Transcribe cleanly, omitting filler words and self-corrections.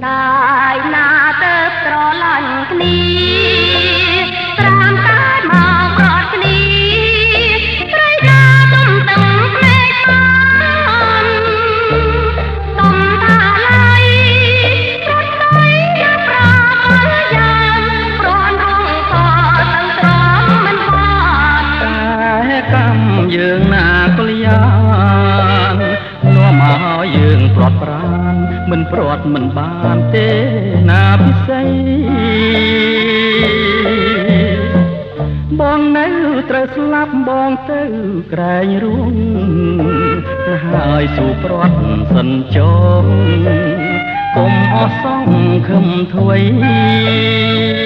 កាយណាទៅស្រឡាញ់គ្នា ត្រាំតែមកប្រត់គ្នា ត្រីកាទុំទឹងភ្នែកបាន ទុំថាឡៃប្រត់ដៃណាប្រកលយ៉ាង ប្រនរងសទាំងត្រង់មិនបាន តែកម្មយើងណាកលយាននាំឲ្យយើងប្រត់ប្រាន មិនប្រត់មិនបានទេណាពិសី បងនៅត្រូវស្លាប់ បងទៅក្រែងរួងហើយ ស៊ូប្រត់សិនចង កុំអស់សងខឹមថួយ។